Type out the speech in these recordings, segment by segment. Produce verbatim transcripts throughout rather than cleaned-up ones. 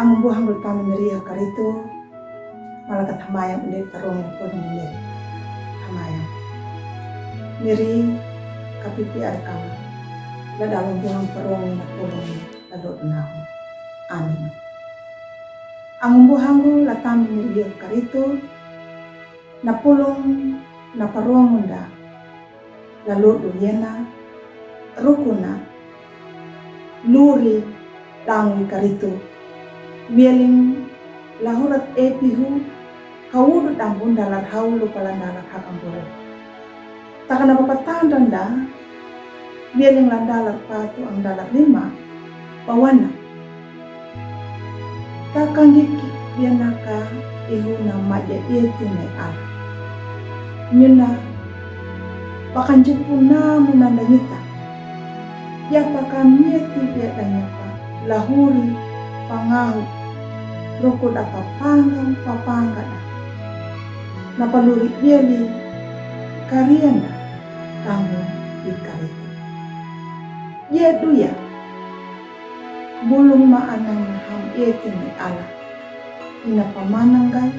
Angumbuhanggu la tami miri iha Karitu, malaka thamayam undit tarong pulung miri. Thamayam. Miri kapipi arkam, la dalumbuhang parong na pulung la lodu nahu. Amin. Angumbuhanggu la tami miri iha Karitu, na pulung na parong unda la lodu yena, rukuna, luri, dangi Karitu, wieling, la hurat epihu, kawudu dambun dalar haulu palan dalar hakamburu. Takana papatandanda, wieling landalar patu ang dalar lima, pawana. Takangiki bianaka ihu na maja ieti na i ala. Nyuna, pakanjupu namu nanda nyita. Ia pakamieti biadanyapa, lahuri, pangahu, roko da papanga, papanga da. Na paluri bieli, kariana, kamu i Karitu. Ia duya, bulung ma anang na ham ieti na i ala. Ina pamananggai,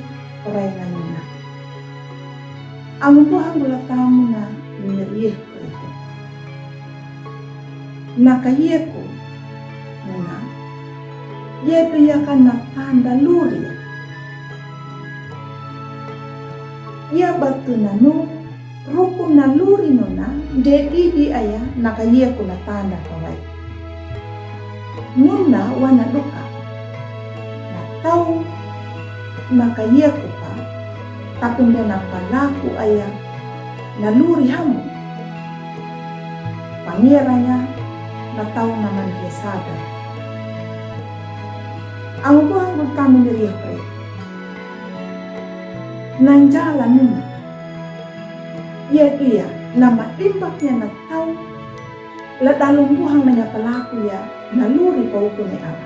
perai na nyuna. Angumbuhanggu la tami na i miri iha Karitu. Na kaieku, nyuna. Ia duya ka na tanda luri. Ia batu nanu, rukuna luri nuna, dedi di aya na kaieku na tanda kawai. Nuna wana duka. Na tau na kaieku pa, tapi nda na palaku aya na luri hamu. Pangeranya na tau na mandia sada. Angumbuhanggu la tami miri iha Karitu. Nanjala nuna. Ia duya, na madimbak ia na tau, la dalumbuhang na nya palaku ia, na luri pauku na i ala.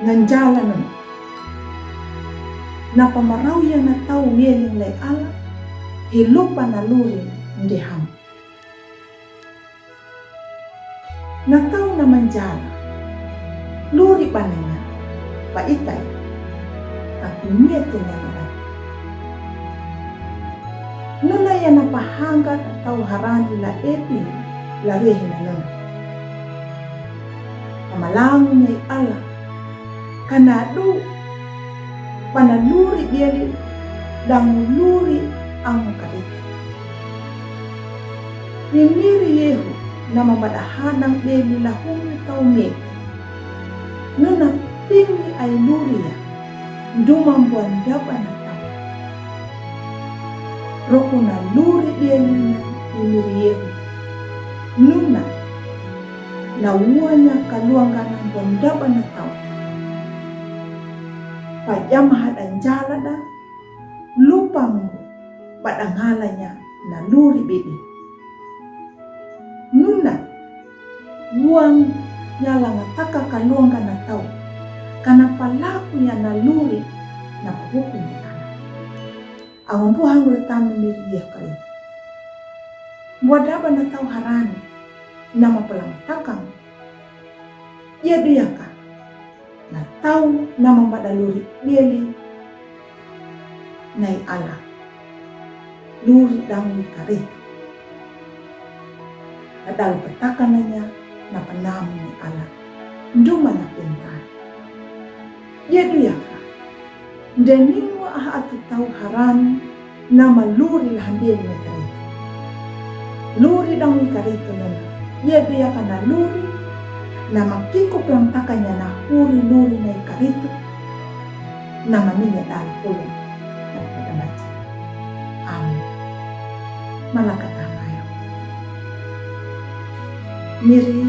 Nanjala nuna. Na pamarau ia na tau wieling la i ala, hilupa na luri nde hamu. Na tau na manjala. Luri bananya, pa itai, tapi mieti na na lati. Nuna ia na pahangga na tau harani la epi, la rehi na nuna. Pamalangu na i ala, kana du, pana luri bieli, dangu luri ang Karitu. Ni miri ihu, na mabada hanang bieli la humi tau mieti. Nuna pini ai luri ia, nduma mbuan daba na tau. Rokuna luri bieli na i miri ihu. Nuna, na uanya kaluangana mbuan daba na tau. Pajama hada njala da, lupanggu, bada ngalanya na luri bidi. Nuna, uang nya langa taka kaluangana tau, kana palaku ia na luri, na pahuku ia ana. Angumbuhanggu la tami miri iha Karitu. Mbuan daba na tau harani, na mapalang takang. Ia duya ka, na tau na mabada luri bieli, na i ala. Luri dangu i Karitu. Na dalu patakananya, na panamu na i ala. Nduma na pintar. Ia duya ka. Nde ningu aha atu tau harani, na maluri la hambieli na i Karitu. Luri dangu i Karitu nuna. Ia duya ka na luri, na makiku palang takanya na huri luri na i Karitu. Na maminya dalu pulung, na pada mati. Amin. Malaka tamayo. Miri,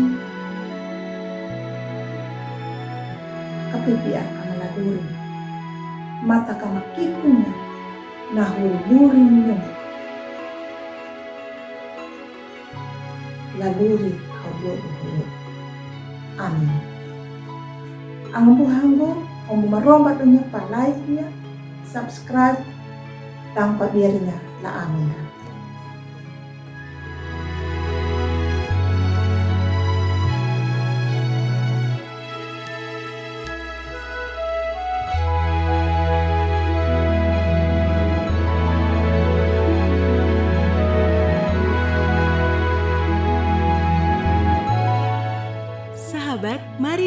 kapipi arka mala luri. Mata ka makikunya, na huri luri minyum. La luri hau dodo hulu. Amin. Angumbuhanggu, homu maromba dunya pa like nya, subscribe, tang pa biarinya la amina.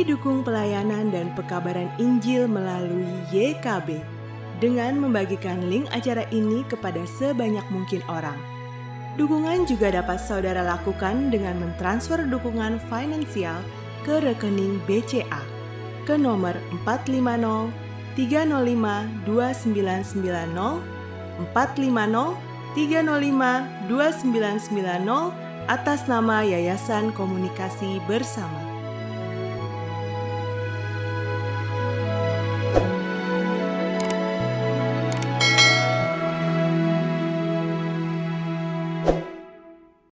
Dukung pelayanan dan pekabaran Injil melalui Y K B dengan membagikan link acara ini kepada sebanyak mungkin orang. Dukungan juga dapat saudara lakukan dengan mentransfer dukungan finansial ke rekening B C A ke nomor empat lima nol tiga nol lima dua sembilan sembilan nol, empat lima nol tiga nol lima dua sembilan sembilan nol, atas nama Yayasan Komunikasi Bersama.